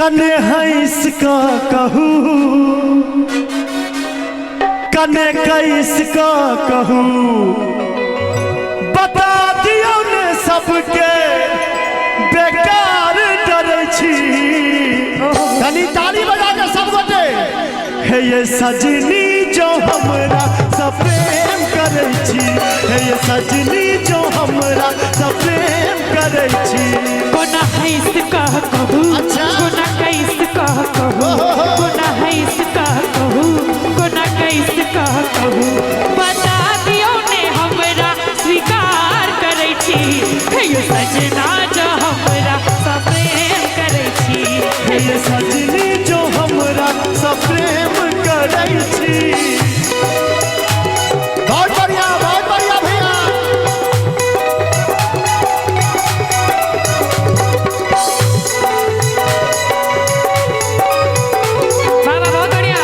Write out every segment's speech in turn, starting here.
कने हंस का कहू, कने कैस का कहू, बता दियौ ने सबके बेकार डरै छी। कनी ताली बजा के सब गोटे। हे ये सजनी जो हमरा से प्रेम करै छी, हे ये सजनी जो हमरा से प्रेम करै छी। कोना हंस कह कहू, अच्छा। कोना कैस कह कहू, कोना हंस कह कहू, कोना कैस कह कहू, बता दियौ ने हमरा स्वीकार करै छी। हे यो सजना जो हमरा सँ प्रेम करै छी। हे ये सजनी जो हमरा से प्रेम करै छी। बहुत बढ़िया, बहुत बढ़िया भैया। बाबा बहुत बढ़िया।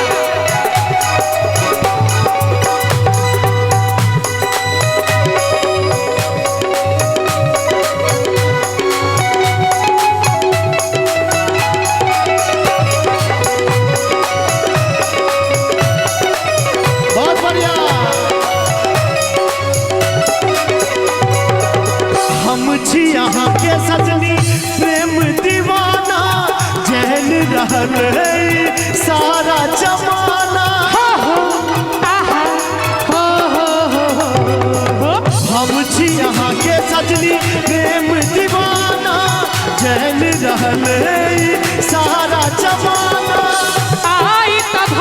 बहुत बढ़िया। हम छी अहाँ के सजनी प्रेम दीवाना, जैन रहल है सारा जमाना। हो आहा हो हो हो हो। हम छी अहाँ के सजनी प्रेम दीवाना, जैन रहल है सारा जमाना। आई त भ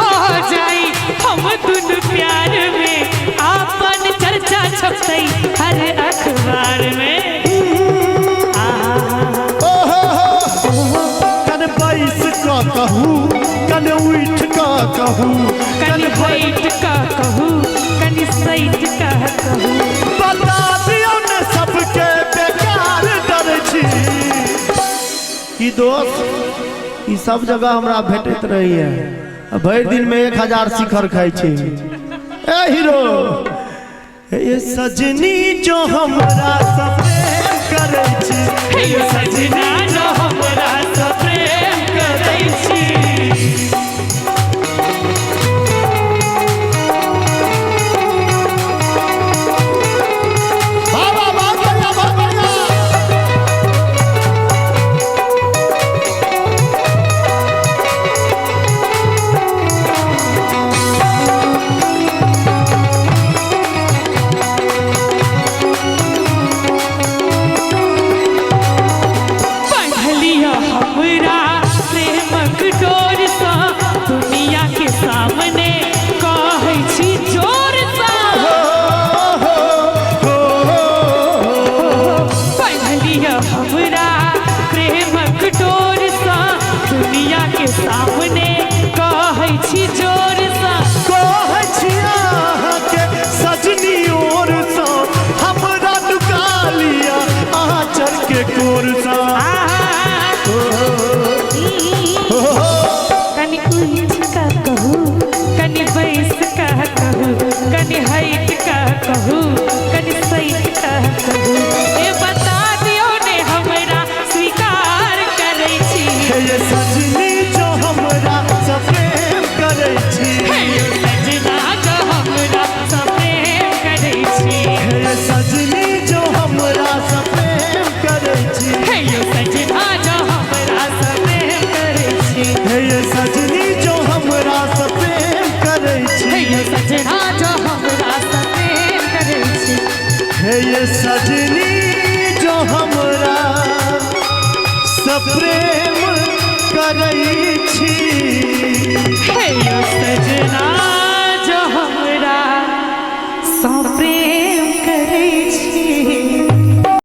जाई हम दुनु प्यार में, आपन चर्चा छपतई हर अखबार में। आहा ओ हो हो। कन बैस क कहू, कन उठ क कहू, कनि बैठ क कहू, कनि सैठ क कहू, बता दियौ ने सबके बेकार डरै छी। की दोस्त, ई सब जगह हमरा भेटैत रहैया। भरि दिन में 1000 शिखर खाइ छी। ए हीरो, हे ये सजनी जो हमरा से प्रेम करै छी। हे यो सजना जो हमरा सँ प्रेम करै छी। बाबा बहुत बढ़िया, बहुत बढ़िया। पढ़लिया हमरा प्रेमक डोरसँ, दुनिया के सामने कहै छी जोरसँ। पढ़लिया हमरा प्रेमक डोरसँ, दुनिया के सामने कहै छी जोरसँ। कहै छी अहाँके सजनी ओरसँ, हमरा नुका लिअ आँचर के कोरसँ। कनि उठि कऽ कहू, कनि बैस कऽ कहू, कनि हटि कऽ कहू, कनि सटि कऽ कहू, ए बता दियौ ने हमरा स्वीकार करै छी। हे ये सजनी जो हमरा से प्रेम करै छी। हे यो सजना जो हमरा सँ प्रेम करै छी। हे ये सजनी जो हमरा से प्रेम करै छी। हे यो सजना जो हमरा सँ प्रेम करै छी। हे ये सजनी जो हमरा से प्रेम करै छी। हे यो सजना जो हमरा सँ प्रेम करै छी। हे ये सजनी जो हमरा से प्रेम करै छी। हे यो सजना।